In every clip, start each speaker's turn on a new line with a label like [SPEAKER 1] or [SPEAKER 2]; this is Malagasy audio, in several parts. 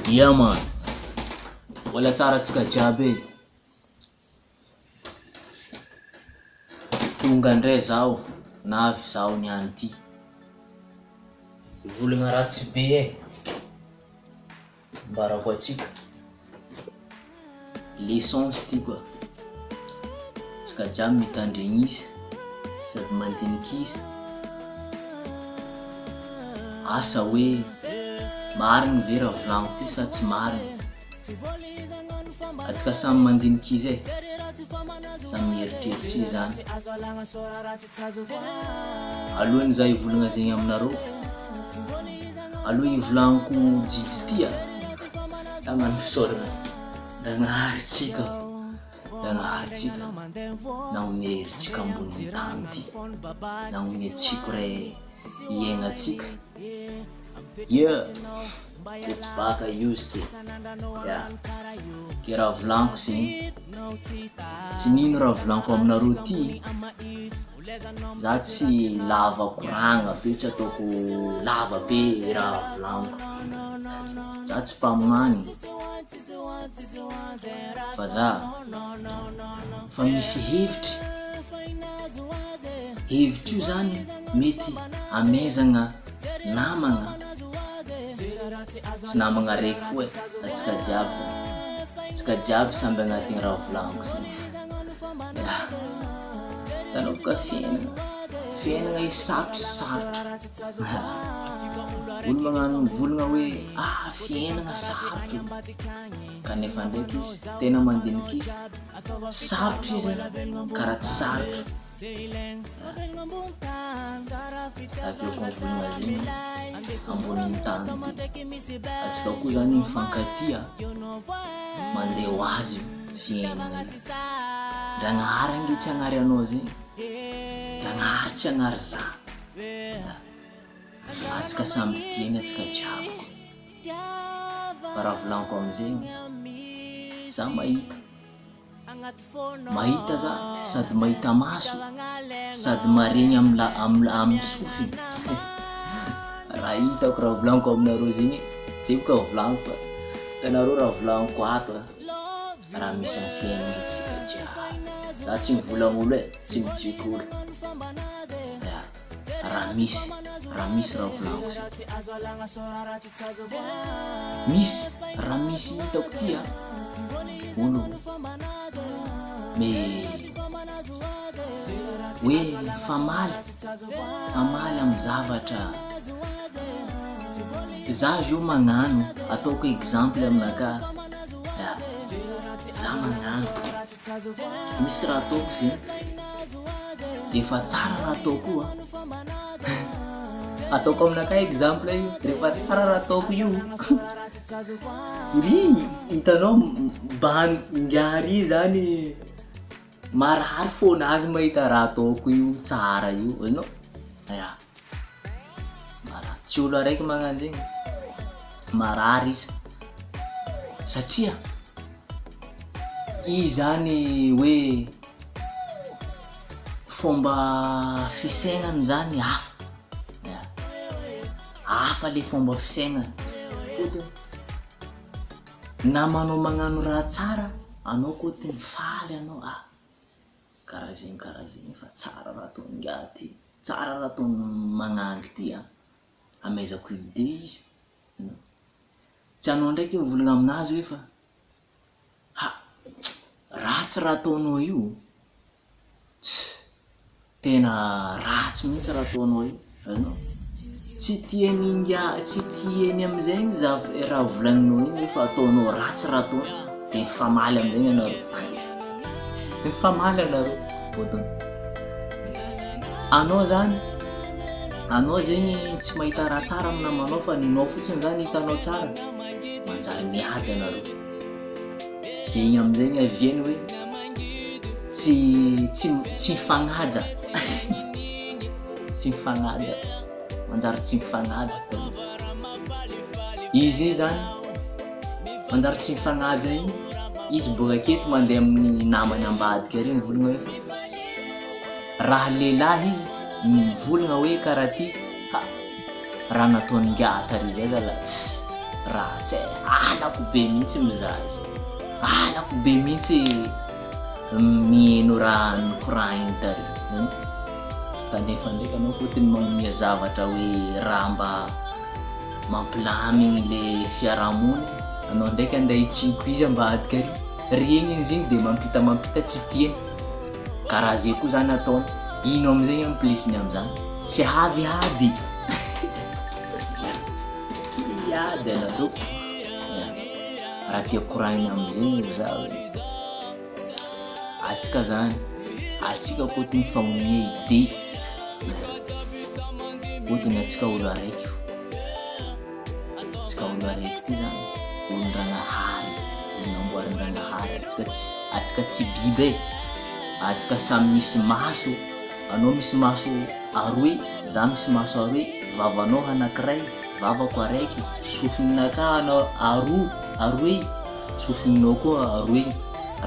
[SPEAKER 1] Yeah man, mbola tsara antsika jiaby e! Tonga ndray zaho navy zaho niany ty. Volagna ratsy be e! Ambarako antsika. Leçons ty koa. Tsika jiaby mitandregny izy sady mandinika izy. Asa hoe marigny ve raha volagniko ty sa tsy marigny. Atsika samy mandinika izy e. Samy mieritreritra izy zany. Alohan'ny za hivolagna zegny aminareo, aloha hivolagniko jijy ty a, tagnano fisaoragna Nagnahary tsika, Nagnahary tsika, nagnomey hery tsika ambonin'ny tany ty, nagnomey tsiko ray hiaignatsika. Yeah, ke tsy baka use ty. Yeah, ke raha volagniko zegny, tsy mino raha volagniko aminareo ty, za tsy lava koragna be, tsy ataoko lava be raha volagniko, za tsy mpaminany fa za fa misy hevitry, hevitry io zany mety amezagna namagna, tsy namagna araiky fo e, antsika jiaby zany, antsika jiaby samby agnatin'ny raha volagniko zegny. Ya, hitanao boka fiainana, fiainana io sarotro sarotra, olo magnano mivolagna hoe ah fiainana sarotro, kanefa ndraiky izy tena mandinika izy, sarotra izy karaha tsy sarotra. Avy eo koa mivolagna zegny ambonin'ny tany ty, antsika koa zany mifankatia mandeha ho azy io fiainana io, Ndragnahary ange tsy hagnary anao zegny, Ndragnahary tsy hagnary za, antsika samby tiany antsika jiaby koa, fa raha volagniko amizegny za mahita. Mahita za sady mahita maso sady maregny am la am am sofiny raha hitako raha volagniko aminareo zegny e, zay boka volagniko fa hitanareo raha volagniko ato a, raha misy am fiaignana tsika jiaby, za tsy mivolagna olo e, tsy mijiko olo, ya raha misy raha misy raha volagniko zegny. Misy raha misy hitako ty a, olo me hoe mifamaly, mifamaly amin'ny zavatra, za zao magnano ataoko exemple aminakahy, ya za magnano. Misy raha ataoko zegny, rehefa tsara raha ataoko io an, ataoko aminakahy exemple io, rehefa tsara raha ataoko io, ry hitanao bandy ingahy ry zany marary fônazy mahita raha ataoko io tsara io, azonao? Ya, marary, tsy olo araiky magnano zegny, marary izy satria. Izy zany hoe fomba fisaignany zany hafa, ya, hafa le fomba fisaignany, fôtony namanao magnano raha tsara anao koa te mifaly anao, ah karaha zegny karaha zegny fa tsara raha ataon'ingahy ty, tsara raha ataon'i magnangy ty an, amaizako idée izy. Tsy anao ndraiky mivolagna aminazy hoe fa ha! ratsy raha ataonao io, tsy! tena ratsy mihitsy raha ataonao io, azonao? Tsy tiany ingahy, tsy tiany amizay ny zav- raha volagninao iny hoe fa ataonao ratsy raha ataony, de mifamaly amizay ianareo, mifamaly anareo, fôtony anao zany. Anao zegny tsy mahita raha tsara amin'ny namanao fa ninao fotsiny zany hitanao tsara, manjary miady anareo. Zegny amizay ny aviany hoe tsy tsy tsy mifagnaja, tsy mifagnaja, manjary tsy mifagnaja. Izy io zany manjary tsy mifagnaja igny, izy boaka aketo mandeha amin'ny namany ambadika ary mivolagna hoe fa raha lehilahy izy Mivolagna hoe karaha ty, ha! Raha nataon'ingahy tary zay zalahy tsy. Ratsy e! Halako be mihitsy mizaha izy. Halako be mihitsy miheno raha nokorahiny tary. Kanefa ndraiky anao fotony magnomia zavatra hoe raha mba mampilamigny le fiarahamonigny, anao ndraiky andeha hitsiko izy ambadika ary. Regny izy igny de mampita mampita tsy tiany. Karaha zay koa zany ataony. Ino amizay ny amplisiny amizany? Tsy avy ady. Hiady anareo. Raha tiako koragnina amizay moa za hoe atsika zany, atsika koa ty mifagnome idée. Fôtony atsika olo araiky fô. Atsika olo araiky ty zany, olon-dragnahary, olo namboarin-dragnahary, atsika tsy atsika tsy biby e, atsika samy misy maso, anao misy maso aroe, za misy maso aroe, vavanao anakiray, vavako araiky, sofininakahy anao aroa aroe, sofininao koa aroe,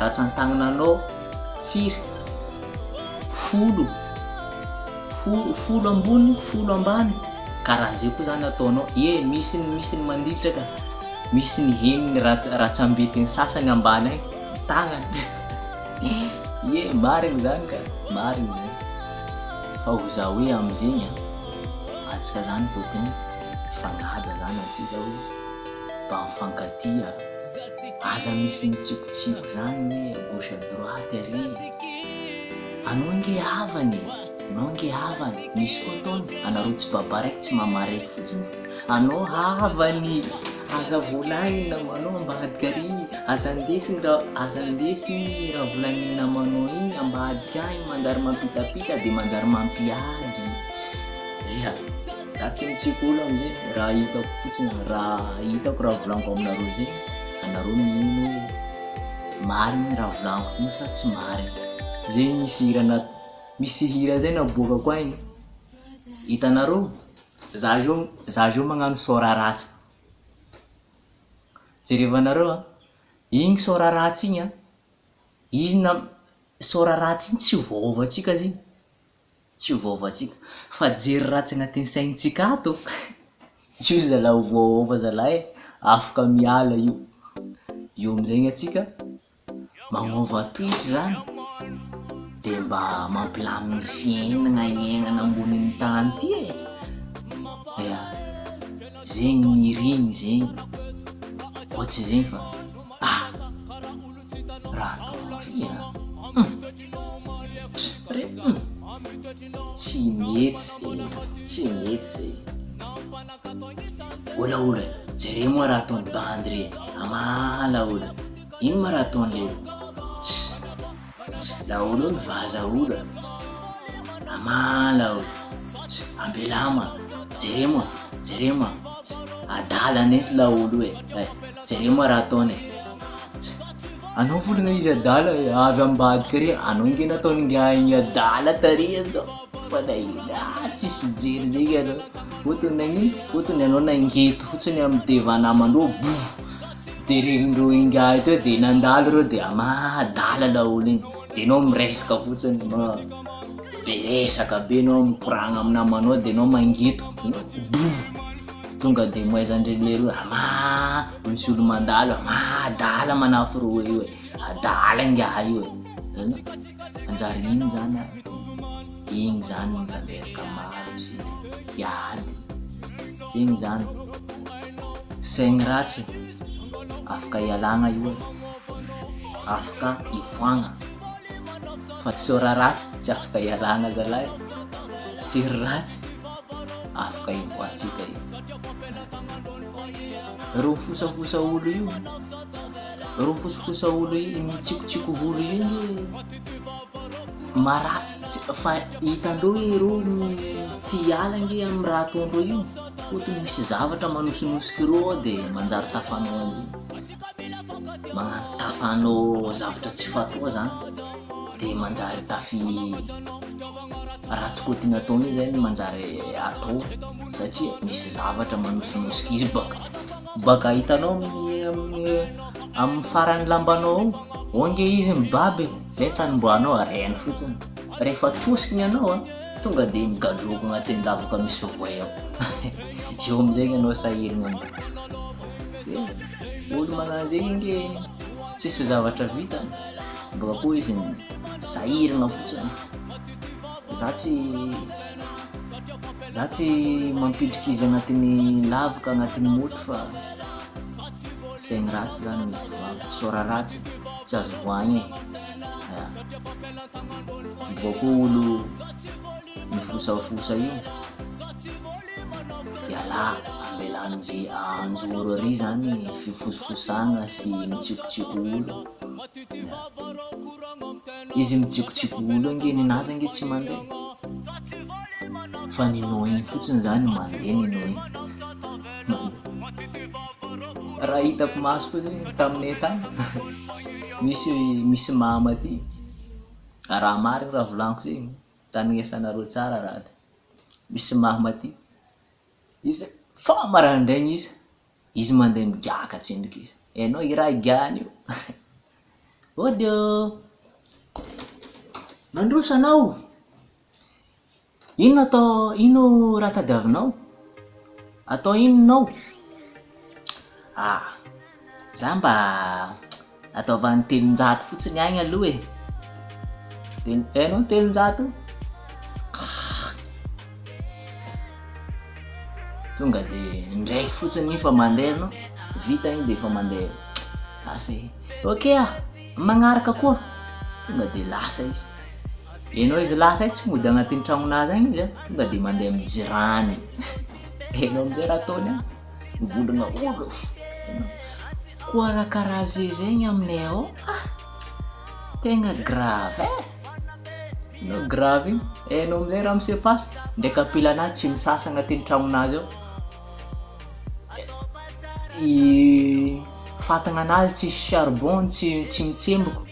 [SPEAKER 1] ratsan-tagnananao firy? Folo, folo folo ambony, folo ambany, karaha zay koa zany ataonao, ie misy ny misy ny mandilitra ka, misy ny henony rats- ratsambetin'ny sasany ambany agny, tagnany, ie marigny zany ka, marigny zay, fa ho za hoe amizegny an, antsika zany kôty mifagnaja zany antsika hoe mba mifankatia, aza misy mitsikotsiko zany hoe à gauche à droite ary. Anao ange havana e! Anao ange havana, misy koa ataony anareo tsy baba raiky tsy mama raiky fotsiny fa anao havany, aza volagniny namanao ambadika ary, aza andesigny raha aza andesigny raha volagniny namanao igny ambadika agny manjary mampitapita de manjary mampiady, ya za tsy mitsiko olo amizay raha hitako fotsiny raha hitako raha volagniko aminareo zegny anareo mino hoe Marigny raha volagniko zegny sa tsy marigny? Zegny misy hira na misy hira zay naboakako agny, hitanareo za zao za zao magnano sôra ratsy, jerevanareo an, igny sôra ratsy igny an, igny na sôra ratsy igny tsy voaovantsika zegny, Tsy voaova tsika fa jery ratsy agnatin'ny saignintsika ato io zalahy ho voaova zalahy e, afaka miala io, io amizay ny antsika magnova toetra zany de mba mampilamigny fiaignana iaignana ambonin'ny tany ty e, ya, zegny ny irigny zegny, koa tsy zegny fa ah! Raha ataonao ry a! Hum! Ry hum! Tsy mety zay e! Tsy mety zay! Ola ola e! Jereo moa raha ataon'i bandy re! Amala ola! Ino ma raha ataony lery? Tss! Tss! Laolo io ny vaza ola! Amala ola! Tss! Ambelà ma! Jereo moa! Jereo moa! Tss! Adala nenty laolo io e! Eh! Jereo moa raha ataony e! Anao volagna izy adala e, avy ambadika ary, anao nge nataony ingahy igny adala tary anao, fa naheno ah tsisy jery zegny anao, fôtony nagnino, fôtony anao nangeto fotsiny amy devant namandreo bof, de regnindreo ingahy teo de nandalo reo de ama adala laolo igny, de anao miresaka fotsiny ma be resaka be anao mikoragna amy namanao de anao mangeto, bof. Tonga de moezan-dry leroa ama misy olo mandalo ama adala manafy roa io e, adala ingahy io e, hitanao? Manjary iny zany a, iny zany mitamberika maro sy hiady, zegny zany, saigny ratsy afaka ialagna io e, afaka ivoagna, fa sôra ratsy tsy afaka ialagna zalahy e, tsiry ratsy. Afaka ivoahantsika io. Reo mifosafosa olo io, reo mifosafosa olo io, mitsikotsiko olo io nge mara- tsy fa hitandreo hoe reo tia hiala nge amin'ny raha ataondreo io, fotony misy zavatra manosinosiky reo ao de manjary tafanao an'izay. Magnano tafanao zavatra tsy fatao zany de manjary tafy raha tsy kôty nataony io zany manjary atao satria misy zavatra manosinosika izy baka baka hitanao amin'ny amin'ny amin'ny faran'ny lambanao ao, ao ange izy mibaby e, le tanimboanao ariany fotsiny, rehefa atosiky ny anao an, tonga de migadroko agnatin'ny lavaka misy voay ao, eo amizay anao sahiragna. E, olo magnano zegny ange tsisy zavatra vitany, bôka koa izy sahiragna fotsiny. Za tsy za tsy mampidriky izy agnatin'ny lavaka agnatin'ny moto fa saigny ratsy zany mety voagny, sôra ratsy tsy azo voagny e, ya. Bôka koa olo mifosafosa io, ialahy ambela anjoro ary zany fifosafosagna sy mitsikotsiko olo, ya. Izy mitsikotsiko olo ange ninazy ange tsy mandeha fa ninao igny fotsiny zany mandeha ninao igny mandeha. Raha hitako maso koa zegny taminay tany misy misy mama ty, raha marigny raha volagniko zegny, tandrignesanareo tsara raha ty, misy mama ty izy fa maraindraigny izy, izy mandeha migiaka tsendriky izy, hainao i raha igiahany io? Ody ô! Mandroso anao! Inona atao, ino raha tadiavinao? Atao inona ao? Ah! Za mba ataovany 300 fotsiny agny aloha e! Telo, hainao 300? Tonga de indraiky fotsiny iny fa mandeha anao, vita iny de efa mandeha lasa e! Ok ah! Magnaraka koa! Tonga de lasa izy. Enao izy lasa io tsy mody agnatin'ny tragnonazy agny izy an, tonga de mandeha amin'ny jirany. Enao amizay raha ataony an, mivolagna olo fo. Koa raha karaha zay zegny aminay ao ah! Tegna grave eh! Enao grave io, enao amizay raha mi-se passe, ndraiky ampilanazy tsy misasa agnatin'ny tragnonazy ao. I fatagna anazy tsisy charbon tsy tsy mitsemboko,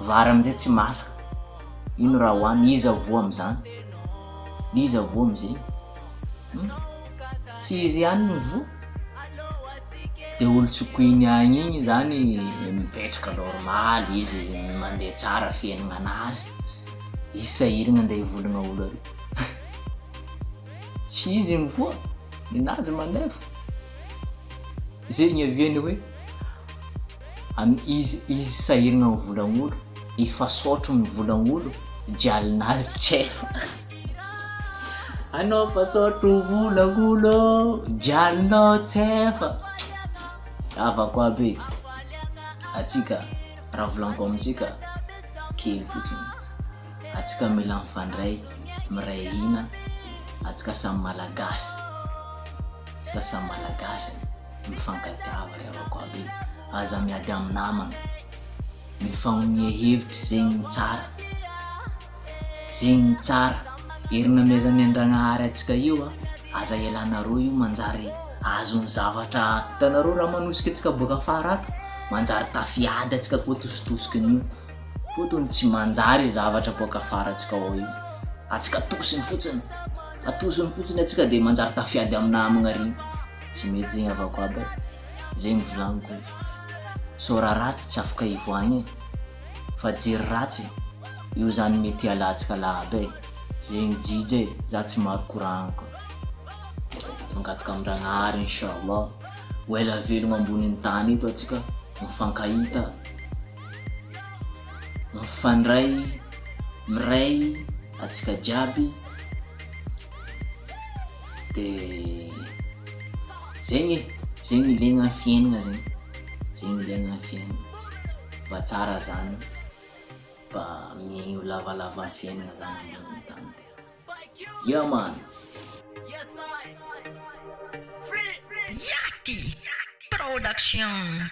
[SPEAKER 1] vary amizay tsy masaka, ino raha hoaniny, iza voa amizany, iza voa amizegny, hum tsy izy ihany no voa, de olo tsokoiny agny igny zany mipetraka normaly izy mandeha tsara fiaignananazy, izy sahiragna andeha hivolagna olo ary. Tsy izy mivoa, ninazy manefa. Zay niaviany hoe izy izy sahiragna amin'ny volan'olo, efa saotro ny volan'olo, jialinazy tsy efa. Anao fa saotro volan'olo, jialinao tsy efa. Havako aby e, atsika raha volaniko amintsika kely fotsiny. Atsika mila mifandray, miray hina, atsika samy malagasy, atsika samy malagasy mifankatiava ry havako aby e, aza miady amin'ny namana, mifagnomia hevitry zegny ny tsara, zegny ny tsara, hery namezan'ny Andragnahary atsika io a, aza ialanareo io manjary azon'ny zavatra, hitanareo raha manosika atsika boaka afara ato, manjary tafiady atsika koa tositosikin'io. Fotony tsy manjary zavatra boaka afara-tsika ao io. Atsika atosiny fotsiny. Atosiny fotsiny atsika dia manjary tafiady amin'ny namagna ary. Tsy mety zegny avako aby e. Zegny volagniko. Sao raha ratsy tsy afaka hivoahagna e. Fa jery ratsy, io zany mety hialantsika lahy aby e. Zegny jijy e, za tsy maro koragna ka. Mangataka amin-dragnahary Inshallah ho ela velogno ambonin'ny tany eto atsika, mifankahita. Mifandray, miray atsika jiaby de zegny e, zegny ilaigna ny fiaignana zegny, zegny ilaigna ny fiaignana, mba tsara zany, mba miaigny ho lavalava ny fiaignana zany ambonin'ny tany ty. Yeah man!
[SPEAKER 2] Yati Production.